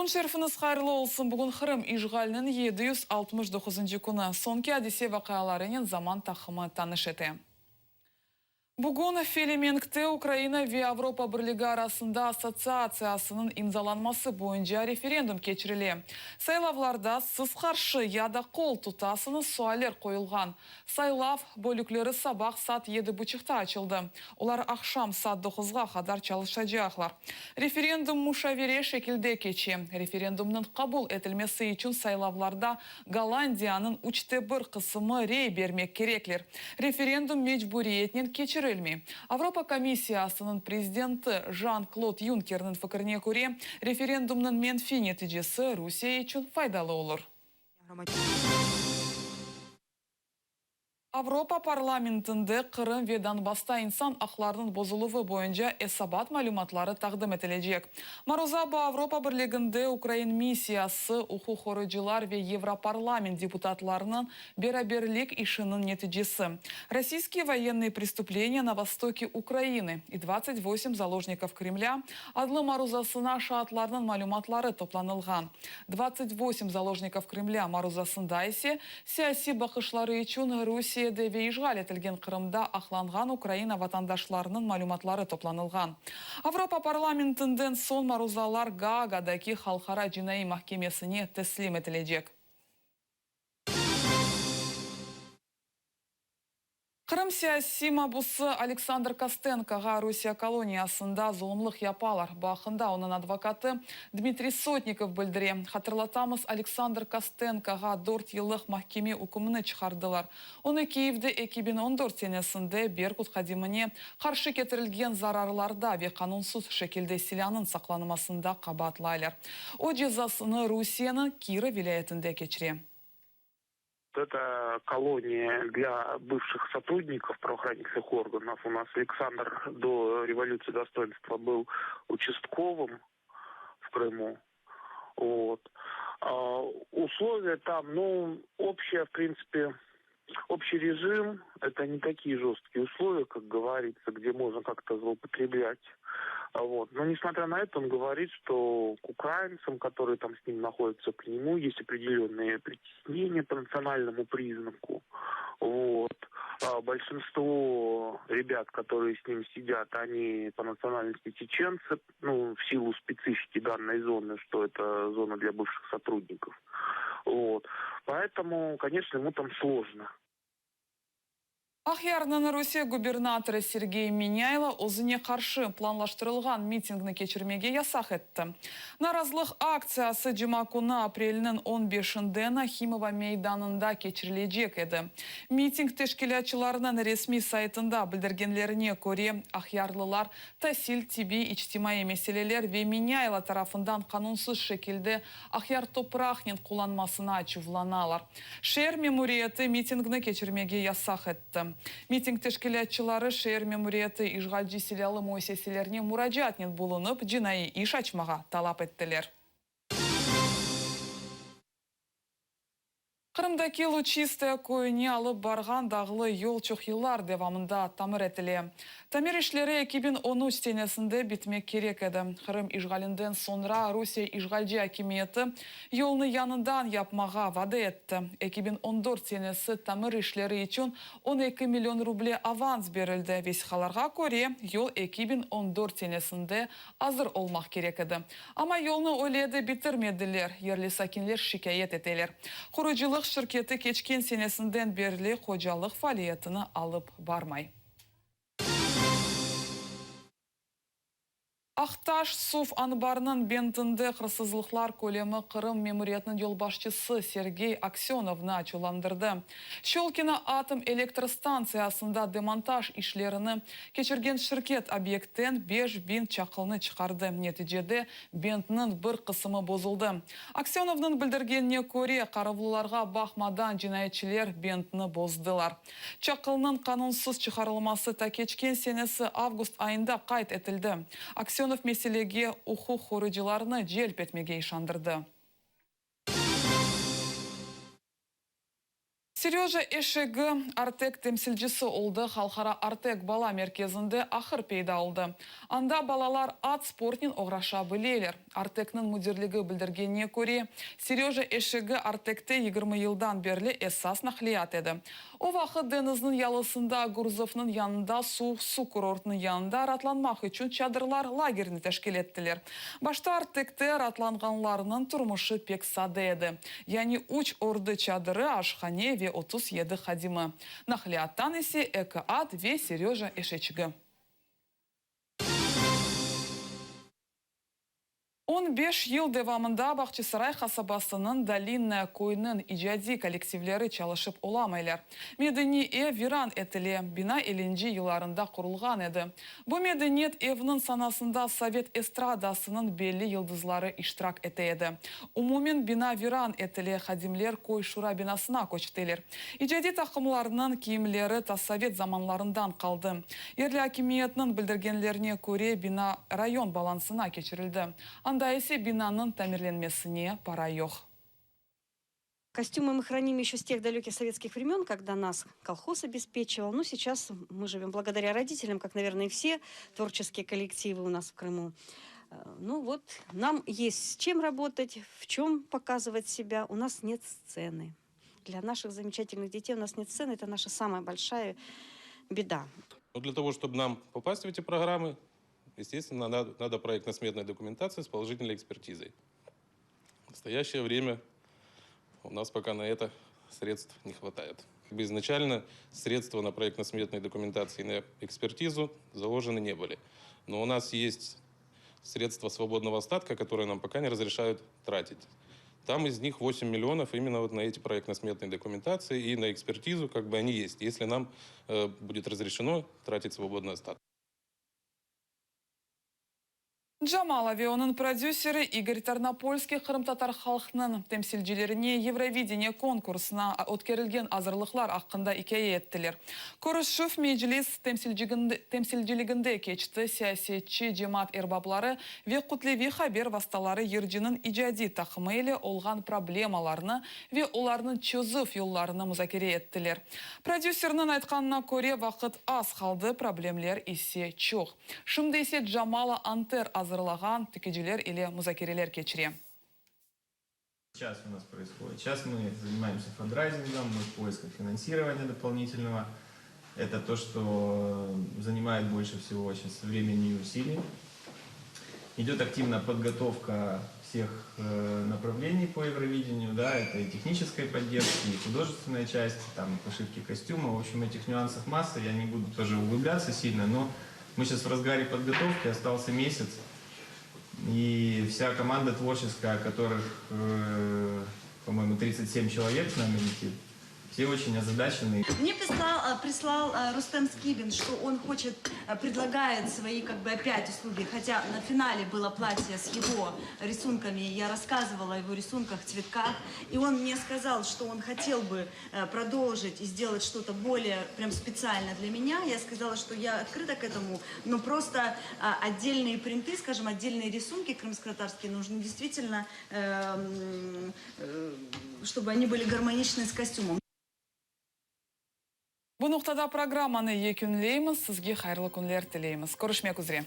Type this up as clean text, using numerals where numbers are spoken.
Kün şerifiñiz hayırlı olsun! Bugün Qırım işğaliniñ 769-ncı künü. Soñki adise-vaqialarınen Zaman taqımı tanış ete. Bugün Felemenkte Ukraina ve Avropa Birligi arasında assotsiatsiyasınıñ imzalanması boyunca referendum keçirile. Saylavlarda siz qarşı ya da qol tutasıñız sualler qoyulğan. Saylav bölükleri sabah saat yedi buçuqta açıldı. Olar aqşam saat doquzğa qadar çalışacaqlar. Referendum muşavere şekilde keçe. Referendumnıñ qabul etilmesi içün saylavlarda Gollandiyanıñ üçte bir qısımı rey bermek kerekler. Referendum mecburiyetnen keçirilmey. Avropa Komissiyasınıñ prezidenti Jan-Klod Yunkerniñ fikrine köre, referendumnıñ menfiy neticesi Rusiye içün faydalı olur. Avropa parlamentinde Qırım ve Donbassta insan aqlarınıñ bozuluvı boyunca esabat malümatları taqdim etilecek. Maruza bu Avropa Birliginde ukrain missiyası, uquq qoruyıcılar ve Yevroparlament deputatlarınıñ beraberlik işiniñ neticesi. Rossiyskiye voyennıye prestupleniya na vostoke Ukrainı i 28 zaложnikov Kremlâ adlı maruzasına şaatlarnıñ malümatları toplanılğan. 28 zaложnikov Kremlâ maruzasında ise siyasiy baqışları içün Rusiyede ve işğal etilgen Qırımda aqlanğan Ukraina vatandaşlarınıñ malümatları toplanılğan. Avropa parlamentinden soñ maruzalar Gaagadaki Halqara cinaiy mahkemesine teslim etilecek. Qırım siyasiy mabusı Aleksandr Kostenkoğa Rusiye koloniyasında zulumlıq yapalar. Bu aqqında onıñ advokatı Dmitriy Sotnikov bildire. Hatırlatamız, Aleksandr Kostenkoğa dört yıllıq mahkeme ükümini çıqardılar. Onı Kiyevde 2014 senesinde Berkut hadimine qarşı ketirilgen zararlarda ve qanunsız şekilde silânıñ saqlanmasında qabaatlaylar. O, cezasını Rusiyeniñ Kirov vilâyetinde keçire. Это колония для бывших сотрудников правоохранительных органов. У нас Александр до революции достоинства был участковым в Крыму. Вот. А, условия там, ну, общая, в принципе, общий режим, это не такие жесткие условия, как говорится, где можно как-то злоупотреблять. Вот. Но несмотря на это, он говорит, что к украинцам, которые там с ним находятся, к нему есть определенные притеснения по национальному признаку. Вот. А большинство ребят, которые с ним сидят, они по национальности чеченцы, ну, в силу специфики данной зоны, что это зона для бывших сотрудников. Вот. Поэтому, конечно, ему там сложно. Aqyarnıñ Rusiye gubernatorı Sergey Menâylo özüne qarşı planlaştırılğan mitingni keçirmege yasaq etti. Narazılıq aktsiyası cuma künü aprelniñ on beşinde Nahimova meydanında keçirilecek edi. Miting teşkilâtçılarınıñ resmiy saytında bildirgenlerine köre, aqyarlılar tasil, tibbiy, içtimaiy meseleler ve Menâylo tarafından qanunsız şekilde Aqyar topraqnen qullanmasına açuvlanalar. Şeer memuriyeti mitingni keçirmege yasaq etti. Miting teşkilâtçıları şeer memuriyeti işğalci silâlı müessiselerine muracaatnen bulunıp, cinaiy iş açmağa talap ettiler. Qırımdaki Luçistoye köyüne alıp barğan dağlı yol çoq yıllar devamında tamir etile. Tamir işleri 2013 senesinde bitmek kerek edi. Qırım işğalinden soñra Rusiye işğalci akimiyeti yolnı yañıdan yapmağa vade etti. 2014 senesi tamir işleri içün 12 million ruble avans berildi. Vesiqalarğa köre, yol 2014 senesinde azır olmaq kerek edi. Amma yolnı öyle de bitirmediler, yerli sakinler şikâyet eteler. Qurucılıq şirketi keçken senesinden berli hocalıq faaliyetini alıp barmay. Aqtaş suv anbarınıñ bentinde hırsızlıqlar kölemi Qırım memuriyetiniñ yolbaşçısı Sergey Aksönovnı açuvlandırdı. Şçolkino atom elektrostantsiyasında demontaj işlerini keçirgen şirket obyektten 5000 çaqılnı çıqardı. Neticede bentniñ bir qısımı bozuldı. Aksönovnıñ bildirgenine köre, qaravullarğa baqmadan cinayetçiler bentni bozdılar. Çaqılnıñ qanunsız çıqarılması ta keçken senesi avgust ayında qayd etildi. Aksönov meselege uquq qoruyıcılarnı celp etmege işandırdı. Seröja eşegi Artek temsilcisi oldı, Halqara Artek bala merkezinde ahır peyda oldı. Anda balalar at sportnen oğraşa bileler. Artekniñ müdirligi bildirgenine köre, Seröja eşegi Artekte 20 yıldan berli esas naqliyat edi. O vaqıt deñizniñ yalısında Gurzufnıñ yanında Suvuq Su kurortınıñ yanında raatlanmaq içün çadırlar lagerini teşkil ettiler. Başta Artekte raatlanğanlarnıñ turmuşı pek sade edi, yani üç ordu çadırı, aşhane ve 37 hadimi. Naqliyattan ise eki at ve Seröja eşeçigi. 15 yıl devamında Bağçasaray qasabasınıñ Dolinnoye köyüniñ icadiy kollektivleri çalışıp olamaylar. Medeniy ev viran etile, bina ellinci yıllarında qurulğan edi. Bu medeniyet evniñ sanasında sovet estradasınıñ belli yıldızları iştirak ete edi. Umumen bina viran etile, hadimler köy şura binasına köçtiler. İcadiy taqımlarnıñ kiyimleri ta sovet zamanlarından qaldı. Yerli akimiyetniñ bildirgenlerine köre, bina rayon balansına keçirildi. Anda ise binanıñ tamirlenmesine para yoq. Костюмы мы храним еще с тех далеких советских времен, когда нас колхоз обеспечивал. Ну, сейчас мы живем благодаря родителям, как, наверное, и все творческие коллективы у нас в Крыму. Ну вот, нам есть с чем работать, в чем показывать себя. У нас нет сцены. Для наших замечательных детей у нас нет сцены. Это наша самая большая беда. Но для того, чтобы нам попасть в эти программы, естественно, надо проектно-сметная документация с положительной экспертизой. В настоящее время у нас пока на это средств не хватает. Как бы изначально средства на проектно-сметной документации и на экспертизу заложены не были. Но у нас есть средства свободного остатка, которые нам пока не разрешают тратить. Там из них 8 миллионов именно вот на эти проектно-сметные документации и на экспертизу, как бы они есть, если нам будет разрешено тратить свободный остаток. Jamala ve onıñ prodüseri İgor Tarnopolskiy qırımtatar halqınıñ temsilcilerine Eurovideniye konkursına ötkerilgen azırlıqlar aqqında ikâye ettiler. Körüşüv Meclis temsilciliginde keçti. Siyasetçi, cemaat erbapları ve kütleviy haber vastaları yırcınıñ icadiy taqımı ile olğan problemalarnı ve olarnıñ çezüv yollarını muzakere ettiler. Prodüserniñ aytqanına köre, vaqıt az qaldı, problemler ise çoq. Şimdi ise Jamala anter azırlağan tikiciler ile muzakereler keçire. Сейчас у нас происходит. Сейчас мы занимаемся фандрайзингом, мы в поисках финансирования дополнительного. Это то, что занимает больше всего сейчас времени и усилий. Идет активно подготовка всех направлений по Евровидению, да, это и техническая поддержка, и художественная часть, там, и пошивки костюма. В общем, этих нюансов масса, я не буду тоже углубляться сильно, но мы сейчас в разгаре подготовки, остался месяц. И вся команда творческая, которых, по-моему, 37 человек с нами летит, все очень озадачены. Мне прислал Рустем Скибин, что он хочет, предлагает свои как бы опять услуги, хотя на финале было платье с его рисунками, я рассказывала о его рисунках, цветках, и он мне сказал, что он хотел бы продолжить и сделать что-то более прям специально для меня. Я сказала, что я открыта к этому, но просто отдельные принты, скажем, отдельные рисунки крымско-татарские нужны действительно, чтобы они были гармоничны с костюмом. Bu noqtada programmanı yekünleymiz, sizge hayırlı künler tileymiz. Körüşmek üzere.